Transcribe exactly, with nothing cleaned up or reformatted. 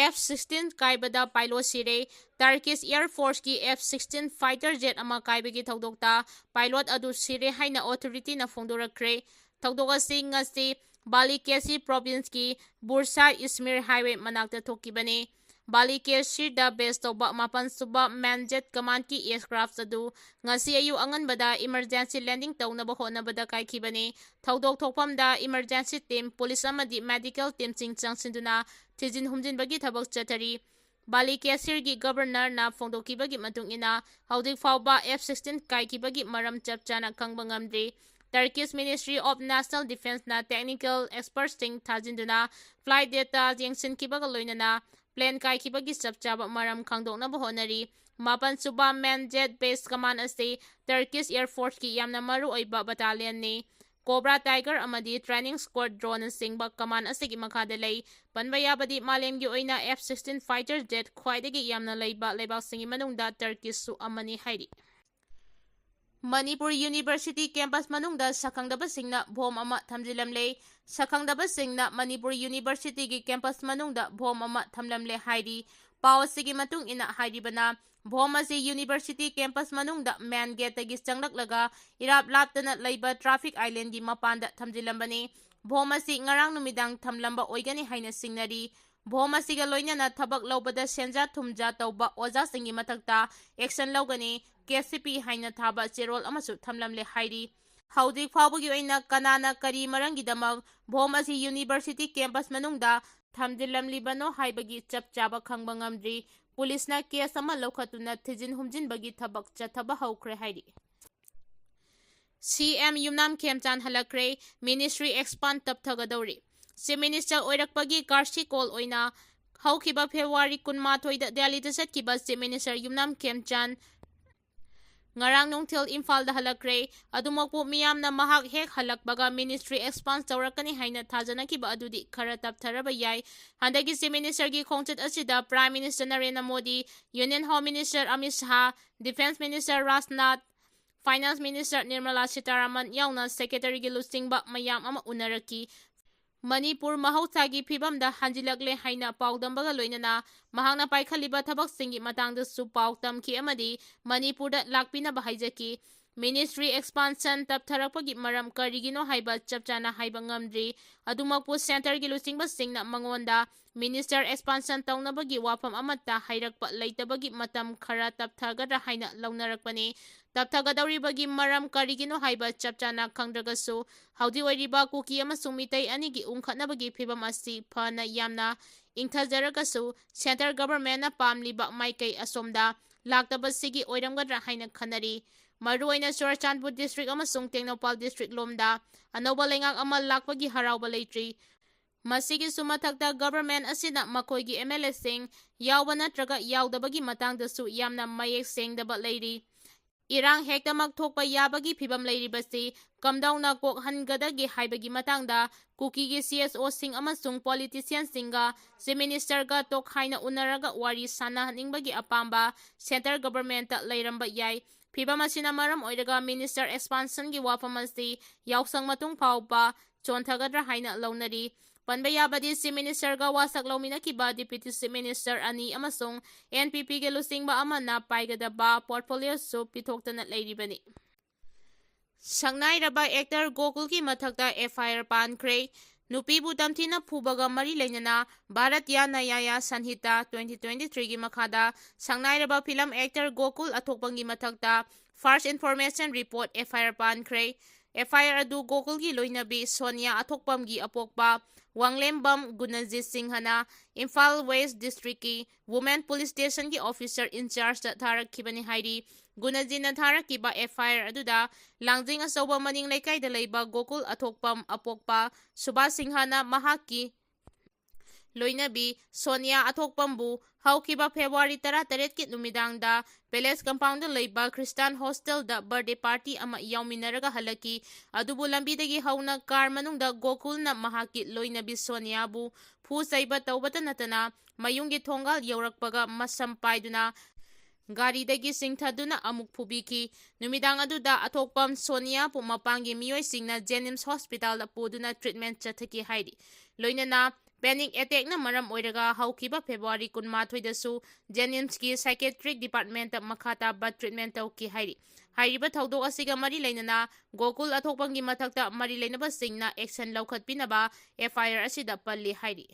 F sixteen ꯀꯥꯏꯕꯗ pilot ꯁꯤꯔꯦ꯫ Turkish air ꯐꯣꯔꯁꯀꯤ ꯑꯦꯐ ꯁꯤꯛꯁꯇꯤꯟ ꯐꯥꯏꯇꯔ ꯖꯦꯠ ꯑꯃ ꯀꯥꯏꯕꯒꯤ ꯊꯧꯗꯣꯛꯇ ꯄꯥꯏꯂꯣꯠ ꯑꯗꯨ ꯁꯤꯔꯦ ꯍꯥꯏꯅ ꯑꯣꯊꯣꯔꯤꯇꯤꯅ ꯐꯣꯡꯗꯣꯔꯛꯈ꯭ꯔꯦ꯫ ꯊꯧꯗꯣꯛ ꯑꯁꯤ ꯉꯁꯤ ꯕꯥꯂꯤꯀꯦꯁꯤ ꯄ꯭ꯔꯣꯚꯤꯟꯁꯀꯤ ꯕꯨꯔꯁꯥ ꯏꯁꯃꯤꯔ ꯍꯥꯏꯋꯦ ꯃꯅꯥꯛꯇ ꯊꯣꯛꯈꯤꯕꯅꯤ꯫ ꯕꯥꯂꯤꯀꯦꯁꯤꯔꯗ ꯕꯦꯁ ꯇꯧꯕ ꯃꯥꯄꯟ ꯁꯨꯕ ꯃꯦꯟ ꯖꯦꯠ ꯀꯃꯥꯟꯗꯀꯤ ꯑꯦꯌꯔꯀ꯭ꯔꯥꯐ ꯑꯗꯨ ꯉꯁꯤ ꯑꯌꯨꯛ ꯑꯉꯟꯕꯗ ꯏꯃꯔꯖꯦꯟꯁꯤ ꯂꯦꯟꯗꯤꯡ ꯇꯧꯅꯕ ꯍꯣꯠꯅꯕꯗ ꯀꯥꯏꯈꯤꯕꯅꯤ꯫ ꯊꯧꯗꯣꯛ ꯊꯣꯛꯐꯝꯗ ꯏꯃꯔꯖꯦꯟꯁꯤ ꯇꯤꯝ, ꯄꯨꯂꯤꯁ ꯑꯃꯗꯤ ꯃꯦꯗꯤꯀꯦꯜ ꯇꯤꯝꯁꯤꯡ ꯆꯪꯁꯤꯟꯗꯨꯅ ꯊꯤꯖꯤꯟ ꯍꯨꯝꯖꯤꯟꯕꯒꯤ ꯊꯕꯛ ꯆꯠꯊꯔꯤ꯫ ꯕꯥꯂꯤꯀꯦꯁꯤꯔꯒꯤ ꯒꯕꯔꯅꯔꯅ ꯐꯣꯡꯗꯣꯛꯈꯤꯕꯒꯤ ꯃꯇꯨꯡ ꯏꯟꯅ, ꯍꯧꯖꯤꯛ ꯐꯥꯎꯕ ꯑꯦꯐ ꯁꯤꯛꯁꯇꯤꯟ ꯀꯥꯏꯈꯤꯕꯒꯤ ꯃꯔꯝ ꯆꯞ ꯆꯥꯅ ꯈꯪꯕ ꯉꯝꯗ꯭ꯔꯤ꯫ Turkish Ministry of National Defenceꯅ technical expertꯁꯤꯡ ꯊꯥꯖꯤꯟꯗꯨꯅ flight data ꯌꯦꯡꯁꯤꯟꯈꯤꯕꯒ ꯂꯣꯏꯅꯅ plane ꯀꯥꯏꯈꯤꯕꯒꯤ ꯆꯞ ꯆꯥꯕ ꯃꯔꯝ ꯈꯪꯗꯣꯛꯅꯕ ꯍꯣꯠꯅꯔꯤ꯫ ꯃꯥꯄꯟ ꯁꯨꯕ ꯃꯦꯟ ꯖꯦꯠ ꯕꯦꯁ ꯀꯃꯥꯟ ꯑꯁꯤ Turkish Air Forceꯀꯤ ꯌꯥꯝꯅ ꯃꯔꯨ ꯑꯣꯏꯕ battalionꯅꯤ꯫ Cobra Tiger ꯑꯃꯗꯤ training squad droneꯅꯆꯤꯡꯕ ꯀꯃꯥꯟ ꯑꯁꯤꯒꯤ ꯃꯈꯥꯗ ꯂꯩ꯫ ꯄꯟꯕ ꯌꯥꯕꯗꯤ, ꯃꯥꯂꯦꯝꯒꯤ ꯑꯣꯏꯅ ꯑꯦꯐ ꯁꯤꯛꯁꯇꯤꯟ fighter jet ꯈ꯭ꯋꯥꯏꯗꯒꯤ ꯌꯥꯝꯅ ꯂꯩꯕ ꯂꯩꯕꯥꯛꯁꯤꯡꯒꯤ ꯃꯅꯨꯡꯗ ꯇꯔꯀꯤꯁꯁꯨ ꯑꯃꯅꯤ ꯍꯥꯏꯔꯤ꯫ ꯃꯅꯤꯄꯨꯔ ꯌꯨꯅꯤꯚꯔꯁꯤꯇꯤ ꯀꯦꯝꯄꯁ ꯃꯅꯨꯡꯗ ꯁꯛꯈꯪꯗꯕꯁꯤꯡꯅ ꯕꯣꯝ ꯑꯃ ꯊꯝꯖꯤꯜꯂꯝꯂꯦ꯫ ꯁꯛꯈꯪꯗꯕꯁꯤꯡꯅ ꯃꯅꯤꯄꯨꯔ ꯌꯨꯅꯤꯚꯔꯁꯤꯇꯤꯒꯤ ꯀꯦꯝꯄꯁ ꯃꯅꯨꯡꯗ ꯕꯣꯝ ꯑꯃ ꯊꯝꯂꯝꯂꯦ ꯍꯥꯏꯔꯤ꯫ ꯄꯥꯎ ꯑꯁꯤꯒꯤ ꯃꯇꯨꯡ ꯏꯟꯅ ꯍꯥꯏꯔꯤꯕꯅ, ꯕꯣꯝ ꯑꯁꯤ ꯌꯨꯅꯤꯚꯔꯁꯤꯇꯤ ꯀꯦꯝꯄꯁ ꯃꯅꯨꯡꯗ ꯃꯦꯟ ꯒꯦꯠꯇꯒꯤ ꯆꯪꯂꯛꯂꯒ ꯏꯔꯥꯞ ꯂꯥꯞꯇꯅ ꯂꯩꯕ traffic islandꯒꯤ ꯃꯄꯥꯟꯗ ꯊꯝꯖꯤꯜꯂꯝꯕꯅꯤ꯫ ꯕꯣꯝ ꯑꯁꯤ ꯉꯔꯥꯡ ꯅꯨꯃꯤꯗꯥꯡ ꯊꯝꯂꯝꯕ ꯑꯣꯏꯒꯅꯤ ꯍꯥꯏꯅ ꯆꯤꯡꯅꯔꯤ꯫ ꯕꯣꯝ ꯑꯁꯤꯒ ꯂꯣꯏꯅꯅ ꯊꯕꯛ ꯂꯧꯕꯗ ꯁꯦꯟꯖꯥ ꯊꯨꯝꯖꯥ ꯇꯧꯕ ꯑꯣꯖꯥꯁꯤꯡꯒꯤ ꯃꯊꯛꯇ action ꯂꯧꯒꯅꯤ, ꯀꯦ ꯁꯤ ꯄꯤ ꯍꯥꯏꯅ ꯊꯥꯕ ꯆꯦꯔꯣꯜ ꯑꯃꯁꯨ ꯊꯝꯂꯝꯂꯦ ꯍꯥꯏꯔꯤ꯫ ꯍꯧꯖꯤꯛ ꯐꯥꯎꯕꯒꯤ ꯑꯣꯏꯅ ꯀꯅꯥꯅ ꯀꯔꯤ ꯃꯔꯝꯒꯤꯗꯃꯛ ꯕꯣꯝ ꯑꯁꯤ ꯌꯨꯅꯤꯚꯔꯁꯤꯇꯤ ꯀꯦꯝꯄꯁ ꯃꯅꯨꯡꯗ ꯊꯝꯖꯤꯜꯂꯝꯂꯤꯕꯅꯣ ꯍꯥꯏꯕꯒꯤ ꯆꯞ ꯆꯥꯕ ꯈꯪꯕ ꯉꯝꯗ꯭ꯔꯤ꯫ ꯄꯨꯂꯤꯁꯅ ꯀꯦꯁ ꯑꯃ ꯂꯧꯈꯠꯇꯨꯅ ꯊꯤꯖꯤꯟ ꯍꯨꯝꯖꯤꯟꯕꯒꯤ ꯊꯕꯛ ꯆꯠꯊꯕ ꯍꯧꯈ꯭ꯔꯦ ꯍꯥꯏꯔꯤ꯫ ꯁꯤ ꯑꯦꯝ ꯌꯨꯝꯅꯥꯝ ꯈꯦꯝꯆꯥꯟ ꯍꯜꯂꯛꯈ꯭ꯔꯦ, ministry expand ꯇꯞꯊꯒꯗꯧꯔꯤ꯫ Chief Minister ꯑꯣꯏꯔꯛꯄꯒꯤ ꯀꯥꯔꯁꯤ ꯀꯣꯜ ꯑꯣꯏꯅ ꯍꯧꯈꯤꯕ ꯐꯦꯕ꯭ꯔꯨꯋꯥꯔꯤ ꯀꯨꯟꯃꯥꯊꯣꯏꯗ ꯗꯦꯜꯂꯤꯗ ꯆꯠꯈꯤꯕ Chief Minister ꯌꯨꯝꯅꯥꯝ ꯈꯦꯝꯆꯥꯟ ꯉꯔꯥꯡ ꯅꯨꯡꯊꯤꯜ ꯏꯝꯐꯥꯜꯗ ꯍꯜꯂꯛꯈ꯭ꯔꯦ꯫ ꯑꯗꯨꯃꯛꯄꯨ ꯃꯤꯌꯥꯝꯅ ꯃꯍꯥꯛ ꯍꯦꯛ ꯍꯜꯂꯛꯄꯒ ministry expand ꯇꯧꯔꯛꯀꯅꯤ ꯍꯥꯏꯅ ꯊꯥꯖꯅꯈꯤꯕ ꯑꯗꯨꯗꯤ ꯈꯔ ꯇꯞꯊꯔꯕ ꯌꯥꯏ꯫ ꯍꯟꯗꯛꯀꯤ Chief Ministerꯒꯤ ꯈꯣꯡꯆꯠ ꯑꯁꯤꯗ Prime Minister Narendra Modi, Union Home Minister Amit ꯁꯍꯥ, Defence Minister Rajnath, Finance Minister Nirmala Sitharaman ꯌꯥꯎꯅ Secretaryꯒꯤ ꯂꯨꯆꯤꯡꯕ ꯃꯌꯥꯝ ꯑꯃ ꯎꯅꯔꯛꯈꯤ꯫ ꯃꯅꯤꯄꯨꯔ ꯃꯍꯧꯁꯥꯒꯤ ꯐꯤꯕꯝꯗ ꯍꯟꯖꯤꯜꯂꯛꯂꯦ ꯍꯥꯏꯅ ꯄꯥꯎꯗꯝꯕꯒ ꯂꯣꯏꯅꯅ ꯃꯍꯥꯛꯅ ꯄꯥꯏꯈꯠꯂꯤꯕ ꯊꯕꯛꯁꯤꯡꯒꯤ ꯃꯇꯥꯡꯗꯁꯨ ꯄꯥꯎ ꯇꯝꯈꯤ ꯑꯃꯗꯤ ꯃꯅꯤꯄꯨꯔꯗ ꯂꯥꯛꯄꯤꯅꯕ ꯍꯥꯏꯖꯈꯤ꯫ Ministry expansion ꯇꯞꯊꯔꯛꯄꯒꯤ ꯃꯔꯝ ꯀꯔꯤꯒꯤꯅꯣ ꯍꯥꯏꯕ ꯆꯞ ꯆꯥꯅ ꯍꯥꯏꯕ ꯉꯝꯗ꯭ꯔꯤ꯫ ꯑꯗꯨꯃꯛꯄꯨ centreꯒꯤ ꯂꯨꯆꯤꯡꯕꯁꯤꯡꯅ ꯃꯉꯣꯟꯗ minister expansion ꯇꯧꯅꯕꯒꯤ ꯋꯥꯐꯝ ꯑꯃꯠꯇ ꯍꯥꯏꯔꯛꯄ ꯂꯩꯇꯕꯒꯤ ꯃꯇꯝ ꯈꯔ ꯇꯞꯊꯒꯗ꯭ꯔꯥ ꯍꯥꯏꯅ ꯂꯧꯅꯔꯛꯄꯅꯤ꯫ ꯇꯞꯊꯒꯗꯧꯔꯤꯕꯒꯤ ꯃꯔꯝ ꯀꯔꯤꯒꯤꯅꯣ ꯍꯥꯏꯕ ꯆꯞ ꯆꯥꯅ ꯈꯪꯗ꯭ꯔꯒꯁꯨ, ꯍꯧꯖꯤꯛ ꯑꯣꯏꯔꯤꯕ ꯀꯨꯀꯤ ꯑꯃꯁꯨꯡ ꯃꯤꯇꯩ ꯑꯅꯤꯒꯤ ꯎꯪꯈꯠꯅꯕꯒꯤ ꯐꯤꯕꯝ ꯑꯁꯤ ꯐꯅ ꯌꯥꯝꯅ ꯏꯪꯊꯖꯔꯒꯁꯨ, centre governmentꯅ ꯄꯥꯝꯂꯤꯕ ꯃꯥꯏꯀꯩ ꯑꯁꯣꯝꯗ ꯂꯥꯛꯇꯕꯁꯤꯒꯤ ꯑꯣꯏꯔꯝꯒꯗ꯭ꯔꯥ ꯍꯥꯏꯅ ꯈꯟꯅꯔꯤ꯫ ꯃꯔꯨꯑꯣꯏꯅ ꯆꯨꯔꯆꯥꯟꯄꯨꯔ district ꯑꯃꯁꯨꯡ ꯇꯦꯡꯅꯧꯄꯥꯜ district ꯂꯣꯝꯗ ꯑꯅꯧꯕ ꯂꯩꯉꯥꯛ ꯑꯃ ꯂꯥꯛꯄꯒꯤ ꯍꯔꯥꯎꯕ ꯂꯩꯇ꯭ꯔꯤ꯫ ꯃꯁꯤꯒꯤꯁꯨ ꯃꯊꯛꯇ government ꯑꯁꯤꯅ ꯃꯈꯣꯏꯒꯤ MLAꯁꯤꯡ ꯌꯥꯎꯕ ꯅꯠꯇ꯭ꯔꯒ ꯌꯥꯎꯗꯕꯒꯤ ꯃꯇꯥꯡꯗꯁꯨ ꯌꯥꯝꯅ ꯃꯌꯦꯛ ꯁꯦꯡꯗꯕ ꯂꯩꯔꯤ꯫ ꯏꯔꯥꯡ ꯍꯦꯛꯇꯃꯛ ꯊꯣꯛꯄ ꯌꯥꯕꯒꯤ ꯐꯤꯕꯝ ꯂꯩꯔꯤꯕꯁꯤ ꯀꯝꯗꯧꯅ ꯀꯣꯛꯍꯟꯒꯗꯒꯦ ꯍꯥꯏꯕꯒꯤ ꯃꯇꯥꯡꯗ ꯀꯨꯀꯤꯒꯤ CSOꯁꯤꯡ ꯑꯃꯁꯨꯡ politicianꯁꯤꯡꯒ Chief Ministerꯒ ꯇꯣꯈꯥꯏꯅ ꯎꯅꯔꯒ ꯋꯥꯔꯤ ꯁꯥꯟꯅꯍꯟꯅꯤꯡꯕꯒꯤ ꯑꯄꯥꯝꯕ centre governmentꯇ ꯂꯩꯔꯝꯕ ꯌꯥꯏ꯫ ꯐꯤꯕꯝ ꯑꯁꯤꯅ ꯃꯔꯝ ꯑꯣꯏꯔꯒ minister expansionꯒꯤ ꯋꯥꯐꯝ ꯑꯁꯤ ꯌꯥꯎꯁꯪ ꯃꯇꯨꯡ ꯐꯥꯎꯕ ꯆꯣꯟꯊꯒꯗ꯭ꯔꯥ ꯍꯥꯏꯅ ꯂꯧꯅꯔꯤ꯫ ꯄꯟꯕ ꯌꯥꯕꯗꯤ, Chief Ministerꯒ ꯋꯥꯁꯛ ꯂꯧꯃꯤꯟꯅꯈꯤꯕ Deputy Chief Minister ꯑꯅꯤ ꯑꯃꯁꯨꯡ NPPꯒꯤ ꯂꯨꯆꯤꯡꯕ ꯑꯃꯅ ꯄꯥꯏꯒꯗꯕ portfolioꯁꯨ ꯄꯤꯊꯣꯛꯇꯅ ꯂꯩꯔꯤꯕꯅꯤ꯫ ꯁꯛꯅꯥꯏꯔꯕ actor ꯒꯣꯀꯨꯜꯒꯤ ꯃꯊꯛꯇ FIR ꯄꯥꯟꯈ꯭ꯔꯦ꯫ ꯅꯨꯄꯤꯕꯨ ꯇꯝꯊꯤꯅ ꯐꯨꯕꯒ ꯃꯔꯤ ꯂꯩꯅꯅ Bharatiya Nyaya Sanhita twenty twenty-threeꯒꯤ ꯃꯈꯥꯗ ꯁꯛꯅꯥꯏꯔꯕ film actor ꯒꯣꯀꯨꯜ ꯑꯊꯣꯛꯄꯝꯒꯤ ꯃꯊꯛꯇ First Information Report FIR ꯄꯥꯟꯈ꯭ꯔꯦ꯫ FIR ꯑꯗꯨ ꯒꯣꯀꯨꯜꯒꯤ ꯂꯣꯏꯅꯕꯤ ꯁꯣꯅꯤꯌꯥ ꯑꯊꯣꯛꯄꯝꯒꯤ ꯑꯄꯣꯛꯄ ꯋꯥꯡꯂꯦꯝꯕꯝ ꯒꯨꯅꯖꯤꯠ ꯁꯤꯡꯍꯅ Imphal West Districtꯀꯤ Women Police Stationꯒꯤ officer in chargeꯇ ꯊꯥꯔꯛꯈꯤꯕꯅꯤ ꯍꯥꯏꯔꯤ꯫ ꯒꯨꯅꯖꯤꯠꯅ ꯊꯥꯔꯛꯈꯤꯕ FIR ꯑꯗꯨꯗ ꯂꯥꯡꯖꯤꯡ ꯑꯆꯧꯕ ꯃꯅꯤꯡ ꯂꯩꯀꯥꯏꯗ ꯂꯩꯕ ꯒꯣꯀꯨꯜ ꯑꯊꯣꯛꯄꯝ ꯑꯄꯣꯛꯄ ꯁꯨꯕꯥꯁ ꯁꯤꯡꯍꯅ ꯃꯍꯥꯛꯀꯤ ꯂꯣꯏꯅꯕꯤ ꯁꯣꯅꯤꯌꯥ ꯑꯊꯣꯛꯄꯝꯕꯨ ꯍꯧꯈꯤꯕ February ꯇꯔꯥꯇꯔꯦꯠꯀꯤ ꯅꯨꯃꯤꯗꯥꯡꯗ Palace compoundꯗ ꯂꯩꯕ Christian hostelꯗ birthday party ꯑꯃ ꯌꯥꯎꯃꯤꯟꯅꯔꯒ ꯍꯜꯂꯛꯈꯤ꯫ ꯑꯗꯨꯕꯨ ꯂꯝꯕꯤꯗꯒꯤ ꯍꯧꯅ car ꯃꯅꯨꯡꯗ ꯒꯣꯀꯨꯜꯅ ꯃꯍꯥꯛꯀꯤ ꯂꯣꯏꯅꯕꯤ ꯁꯣꯅꯤꯌꯥꯕꯨ ꯐꯨ ꯆꯩꯕ ꯇꯧꯕꯇ ꯅꯠꯇꯅ ꯃꯌꯨꯝꯒꯤ ꯊꯣꯡꯒꯥꯜ ꯌꯧꯔꯛꯄꯒ ꯃꯁꯝ ꯄꯥꯏꯗꯨꯅ ꯒꯥꯔꯤꯗꯒꯤ ꯆꯤꯡꯊꯗꯨꯅ ꯑꯃꯨꯛ ꯐꯨꯕꯤꯈꯤ꯫ ꯅꯨꯃꯤꯗꯥꯡ ꯑꯗꯨꯗ ꯑꯊꯣꯛꯄꯝ ꯁꯣꯅꯤꯌꯥ ꯄꯨ-, ꯃꯄꯥꯡꯒꯤ ꯃꯤꯑꯣꯏꯁꯤꯡꯅ ꯖꯦꯅꯤꯝꯁ ꯍꯣꯁꯄꯤꯇꯥꯜꯗ ꯄꯨꯗꯨꯅ ꯇ꯭ꯔꯤꯠꯃꯦꯟ ꯆꯠꯊꯈꯤ ꯍꯥꯏꯔꯤ꯫ ꯂꯣꯏꯅꯅ ꯄꯦꯅꯤꯛ ꯑꯦꯇꯦꯛꯅ ꯃꯔꯝ ꯑꯣꯏꯔꯒ ꯍꯧꯈꯤꯕ ꯐꯦꯕ꯭ꯔꯨꯋꯥꯔꯤ ꯀꯨꯟꯃꯥꯊꯣꯏꯗꯁꯨ ꯖꯦꯅꯤꯝꯁꯀꯤ ꯁꯥꯏꯀꯦꯇ꯭ꯔꯤꯛ ꯗꯤꯄꯥꯔꯠꯃꯦꯟꯇ ꯃꯈꯥ ꯇꯥꯕ ꯇ꯭ꯔꯤꯠꯃꯦꯟ ꯇꯧꯈꯤ ꯍꯥꯏꯔꯤ꯫ ꯍꯥꯏꯔꯤꯕ ꯊꯧꯗꯣꯛ ꯑꯁꯤꯒ ꯃꯔꯤ ꯂꯩꯅꯅ ꯒꯣꯀꯨꯜ ꯑꯊꯣꯛꯄꯝꯒꯤ ꯃꯊꯛꯇ ꯃꯔꯤ ꯂꯩꯅꯕꯁꯤꯡꯅ ꯑꯦꯛꯁꯟ ꯂꯧꯈꯠꯄꯤꯅꯕ ꯑꯦꯐ ꯑꯥꯏ ꯑꯥꯔ ꯑꯁꯤꯗ ꯄꯜꯂꯤ ꯍꯥꯏꯔꯤ꯫